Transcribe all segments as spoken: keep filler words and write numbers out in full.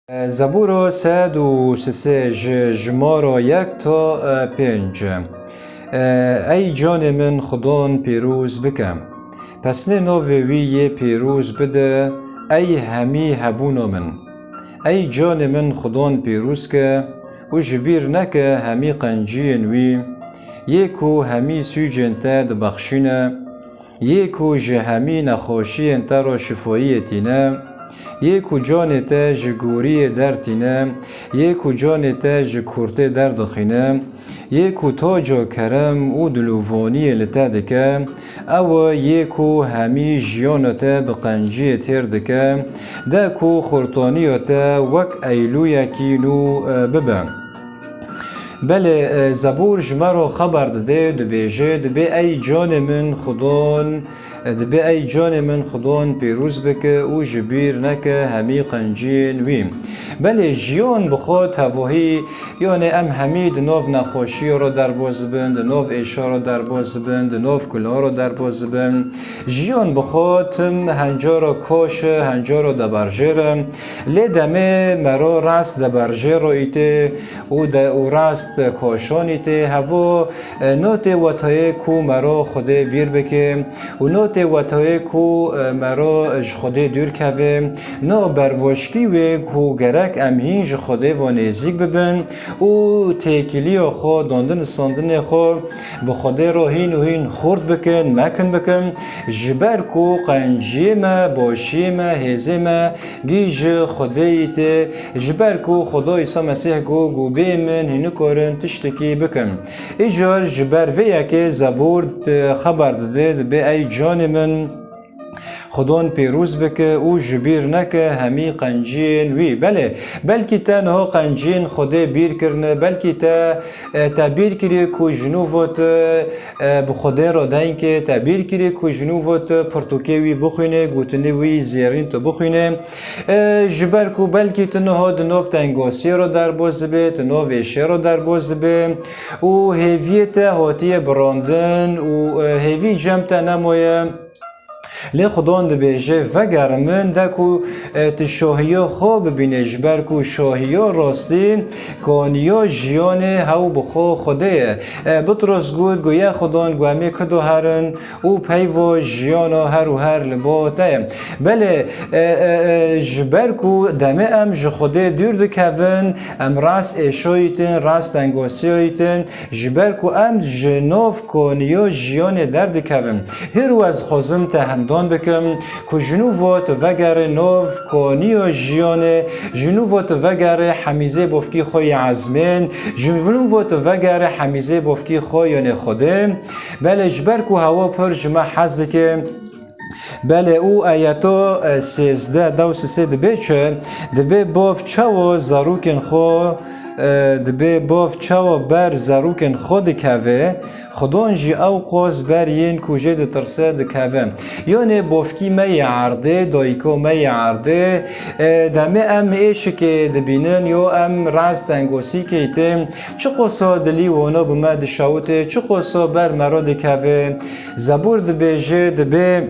Zebûra sed û sisê ji jimara yek ta, e, pênc. E, Ey canê min Xwedon pîroz bike. Pesnê navê wî yê pîroz bide, ey hemî hebûna min. Ey canê min Xwedon pîroz ke û ji bîr neke hemî qenciyên wî, yê ku hemî sûcên te dibexşîne, yê ku ji hemî nexweşiyên te re şifayiyê tîne, yê ku canê te ji goriyê dertîne, yê ku canê te ji kurtê derdixîne, yê ku taca kerem û dilovaniyê li te dike, ew e yê ku hemî jiyana te bi qenciyê têr dike, de ku xurtaniya te wek eylûyekî nû, e, bibe. Belê, e, Zebûr ji me re xeber dide, dibêje, dibê ey canê min Xwedon, e, dibê ey canê min Xwedon pîroz bike û ji bîr neke hemî qenciyên wî. Belê, jiyan bi xwe tevahî, yanê em hemî di nav nexweşiyê re derbas dibin, di nav êşa re derbas dibin, di nav kula re derbas dibin. Jiyan bi xwe tim hencara kaş e, hencara deberjêr e. Lê demê me re rast deberjêr re îtê û de, û rast kaşan îtê. Hevo, e, notê wetayê ku me re Xwedê bîr bike û notê wetayê ku, e, me re ji Xwedê dûr keve. No bervoşkî wê ku gerek em hîn ji Xwedê ve nêzîk bibin û têkiliya xwe, dandin û standinê xwe bi Xwedê re hîn û hîn xurt bikin, mekin bikin. Ji ber ku qenciyê me, başiyê me, hêzê me gî ji Xwedê yî tê, ji ber ku Xweda Îsa Mesîh got, ku bê min hîn nikarin tiştekî bikin. Îcar ji ber vê yekê Zebûr, e, xeber dide, dibê ey canê min Xwedon pîroz bike û ji bîr neke hemî qenciyên wî. Belê, belkî te niha qenciyên Xwedê bîr kirine, belkî te, e, te bîr kiriye ku ji nû ve tu, e, bi Xwedê re deng e, te bîr kiriye ku ji nû ve tu pirtûkê wî bixwîne, gotinê wî zêrîn tu bixwîne. E, ji ber ku belkî tu niha di nav tengasiyê re derbas dibe, tu nav êşê re derbas dibe û hêviyê te hatiye birandin û, e, hêvî cem te nemaye. Lê Xwedon dibêje, vegere min, de ku, e, tu şahiya xwe bibîne, ji ber ku şahiya rastî kaniya jiyanê hew bi xwe Xwedê ye. E, Bitros got, goya Xwedon, ku em ê kudo herin û peyva jiyana her û her li ba te ye. Belê, e, e, e, ji ber ku demê em ji Xwedê dûr dikevin, em rast êşayîtin, rast tengosiyayîtin, ji ber ku em ji nav kaniya jiyanê derdikevin. Hîro ez dixwazim te hendam bikim ku ji nû ve tu vegerê nav kaniya jiyanê, ji nû ve tu vegerê hemîzê bofkî xwe yê ezmên, ji nû ve tu vegerê hemîzê bofkî xwe yanê Xwedê. Belê, ji ber ku hewa pir ji me hez dike. Belê, û ayeta, e, sêzdeh, dew sisê dibê çi? Dibê bav çawa zarokên xwe, e, dibê bav çawa ber zarokên xwe dikeve, Xwedon jî ew qas ber yên ku jê ditirse dikeve. Yanê bofkî me yê erdê, dayika me yê erdê, e, demê em êşikê dibînin, yo em rast tengosîkê tê, çiqasa dilî wana bi me dişewite, çiqasa ber me re dikeve. Zebûr dibêje, dibê,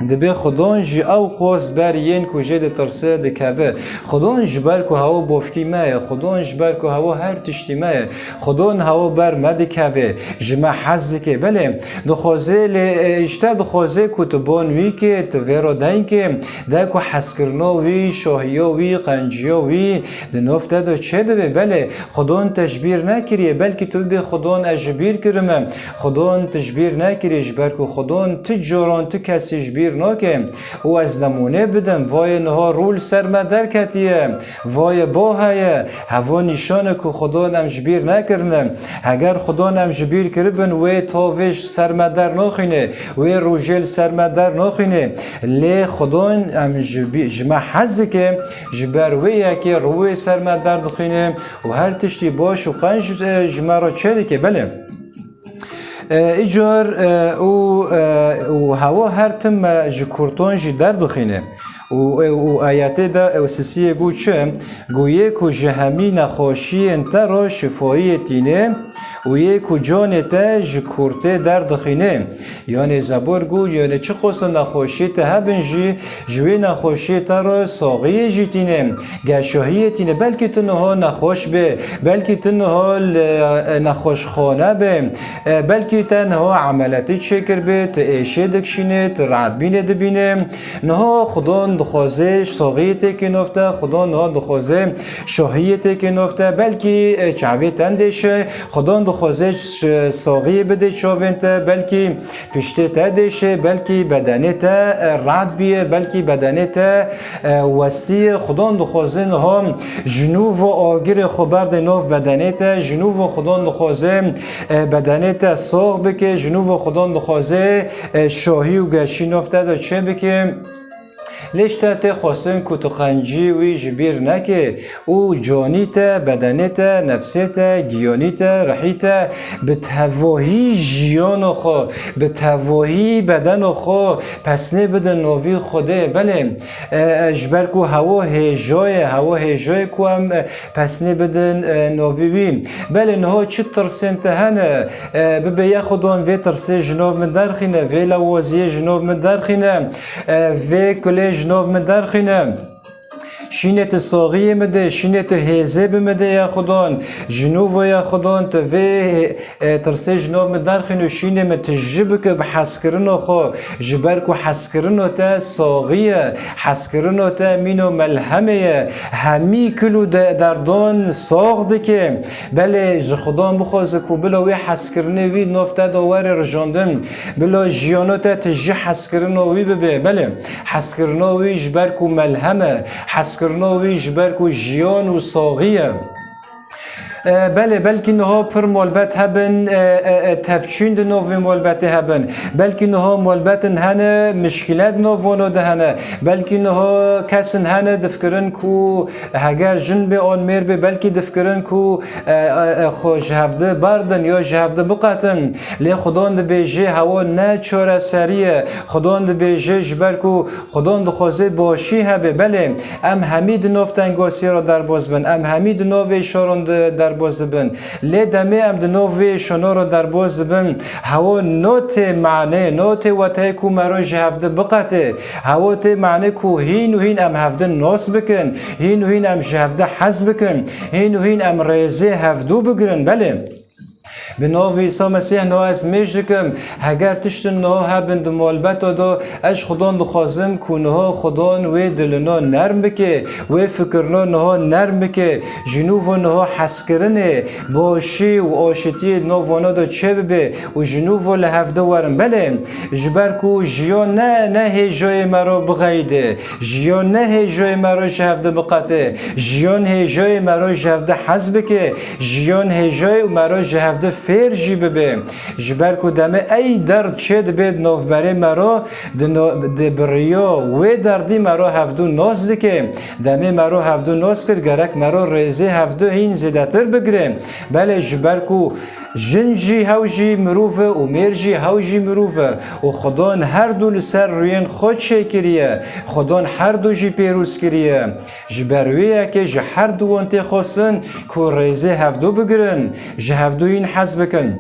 dibê Xwedon jî ew qas ber yên ku jê ditirse dikeve. Xwedon ji ber ku hewa bofkî me ye, Xwedon ji ber ku hewa her tiştî me ye, Xwedon hewa ber me dikeve, ji me hez dike. Belê, dixwaze lê, e, îşte dixwaze ku tu bon wî ke, tu vê re deng ke, de ku hezkirina wî, şahiya wî, qenciya wî di nav te de çêbibe. Belê, Xwedon te ji bîr nekiriye, belkî tu bibê Xwedon ez ji bîr kirime. Xwedon tu ji bîr nekiriye, ji ber ku Xwedon tu caran tu kesî ji bîr nake. Û ez nemûne bidim, vayê niha rû li ser me derketiye. Vayê bo heye, hevo nîşan e ku Xwedon em ji bîr nekirine. Heger Xwedon em ji bîr kiribin, wê tovê ji ser me dernaxîne, wê rojê li ser me dernaxîne. Lê Xwedon em ji bî-, ji me hez dike, ji ber wê yekê rûyê ser me derdixîne û her tiştî baş û qenc, e, ji me re çêdike. Belê. E, îcar, e, û, e, û hewa her tim me ji kurtan jî derdixîne. Û, e, û ayetê de ew sisiyê got çi? Got yê ku ji hemî nexweşiyên te re şifayiyê tîne û yê ku canê te ji kurtê derdixîne. Yanê zebor got, yanê çiqas nexweşiyê te hebin jî, ji wê nexweşiyê te re saxiyê jî tîne, geşahiyê tîne. Belkî tu niha nexweş bê, belkî tu niha li, e, nexweşxane bê, e, belkî te niha emeletî çêkiribê, tu êşê dikişînê, tu rehetbînê dibînê. Niha Xudan dixwaze saxiyê têkê nav te, Xudan niha dixwaze şahiyê têkê nav te. Belkî, e, çavê te dêşe, Xudan dixwaze ş-, saxiyê bide çavên te, belkî piştê te dêşe, belkî bedenê te, e, rehet bîye, belkî bedenê te, e, westiye. Xudan dixwaze niha ji nû ve agirê xwe berde nav bedenê te, ji nû ve Xudan dixwaze, e, bedenê te sax bike, ji nû ve Xudan dixwaze, e, şahî û geşî nav te de çêbike. Lê ji te tê xwestin ku tu qencî wî ji bîr neke û canî te, bedenê te, nefsê te, giyanî te, rihî te bi tevahî jiyana xwe, bi tevahî bedena xwe pesnê bidin novî Xwedê. Belê, e, e, ji ber ku hewa hêja ye, hewa hêja ye ku em, e, pesnê bidin, e, novî wî. Belê niha çi tirsên te hene, e, bibe ya Xudan vê tirsê ji nav min derxîne, vê lewaziyê ji nav min derxîne, e, vê kulê ji nav min derxîne. Şînê tu saxiyê min de, şînê tu hêzê bi min de ya Xudan. Ji nû ve ya Xudan tu vê, e, tirsê ji nav min derxîne û şînê min tijî bike bi hezkirina xwe. Ji ber ku hezkirina te saxî ye, hezkirina te mîno melhemê ye. Hemî kul û de-, derdan sax dike. Belê ji Xudan bixwaze ku bila wê hezkirinê wî nav te de were rijandin. Bila jiyana te tijî hezkirina wî bibe. Belê hezkirina wî ji ber ku melhem e. Hezkirina wî ji ber ku jiyan û saxî ye. E, belê, belkî niha pir malbet hebin, e, e, e, tevçîn di nav vê malbetê hebin. Belkî niha malbetin hene, mişkîlet di nav vano de hene. Belkî niha kesin hene difikirin ku heger jin bê an mêr bê, belkî difikirin ku, e, e, e, xwe ji hevdi berdin ya ji hevdi biqetin. Lê Xudan dibêje hewa ne çareserî ye. Xudan dibêje ji ber ku Xudan dixwaze başî hebe. Belê, em hemî di nav tengasiyê re derbas bin, em hemî di nav vê şaran de derbas dibin. Lê demê em di nav vê şana re derbas dibin, hewa no tê mane, no tê weteyê ku mero ji hevdi biqete. Hewa tê mane ku hîn û hîn em hevdi nas bikin, hîn û hîn em ji hevdi hez bikin, hîn û hîn em rêzê hevdu bigirin. Belê. Bi navê Îsa Mesîh niha ez mêj dikim, heger tiştin niha hebin di malbeta de, ez ji Xudan dixwazim ku niha Xudan wê dilina nerm bike, wê fikirina niha nerm bike, ji nû ve niha hezkirinê, başî û aşitiyê di nav wana de çêbibe û ji nû ve li hevdi werin. Belê, ji ber ku jiyan ne, ne hêjayê me re bixeyde, jiyan ne hêjayê me re ji hevdi biqete, jiyan hêjayê me re ji hevdi hez bike, jiyan hêjayê û me re ji hevdi fêr jî bibe. Ji ber ku demê ey derd çê dibe di navberê me re, di no-, di bi riya wê derdî me re hevdu nas dike. Demê me re hevdu nas kir, gerek me re rêzê hevdu hîn zêdetir bigire. Belê ji ber ku jin jî hew jî mirov e û mêr jî hew jî mirov e û Xudan her du li ser rûyên xwe çêkiriye. Xudan her du jî pêrûz kiriye. Ji ber wê yekê ji her du wan tê xwestin ku rêzê hevdu bigirin, ji hevdu hîn hez bikin.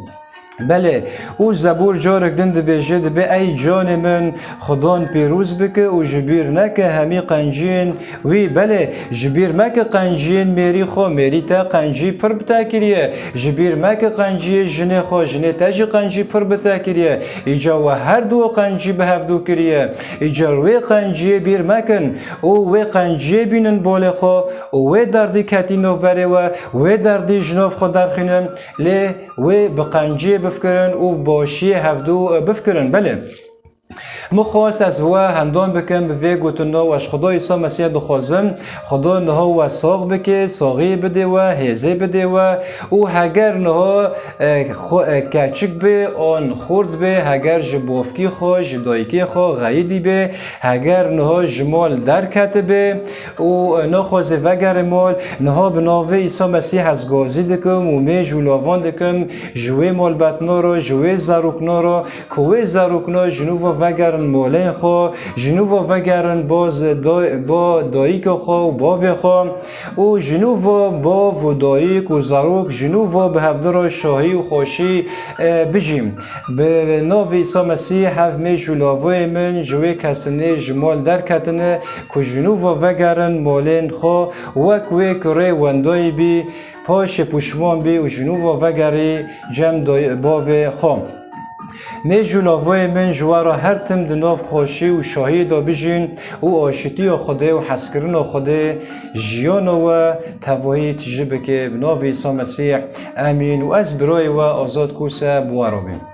Belê, û Zebûr carek din dibêje, dibe, ey canê min, Xudan pêrûz bike û ji bîr neke hemî qenciyên wî. Belê, ji bîr meke qenciyên mêrî xwe, mêrî te qencî pir bi te kiriye. Ji bîr meke qenciyê jinê xwe, jinê te jî qencî pir bi te kiriye. Îcar we her du qencî bi hevdu kiriye. Îcar wê qenciyê bîr mekin û wê qenciyê bînin bolê xwe û wê derdî ketî navberê we, wê derdî ji nav xwe derxînin. Lê wê bi qenciyê bifikirin û başiyê hevdû bifikirin. Belê. Min xwest ez we hendam bikim bi vê gotina we, ji Xuda Îsa Mesîh dixwazim, Xuda niha we sax bike, saxiyê bidê we, hêzê bidê we û heger niha, e, xwe, e, keçik be an xurt be, heger ji bavkî xwe, ji dayikê xwe xeyidî be, heger niha ji mal derketibe û, e, naxwaze vegere mal, niha bi navê Îsa Mesîh ez gazî dikim û mêj û lavan dikim ji wê malbetna re, ji wê zarokna re, ku wê zarokna ji nû ve vegerin molên xwe, ji nû ve vegerin bo zi-, do-, bo dayika xwe û bavê xwe û ji nû ve bav û dayik û zarok ji nû ve bi hevdira şahî û xweşî, e, bijîn. Bi navê Îsa Mesîh hev mêj û lavoyê min ji wê kesinê ji mal derketine ku ji nû ve vegerin molên xwe wek wê kurê wendayî bî, paşê pûşman bî û ji nû ve vegerî cem dayê bavê xwe. Mêj û lavoyê min ji we re her tim di nav xweşî û şahiyê de bijîn û aşitiya Xwedê û hezkirina Xwedê jiyana we tevahî tijî bike. Bi navê Îsa Mesîh, emîn. Û ez birayê we Azad Kûse bi we re bim.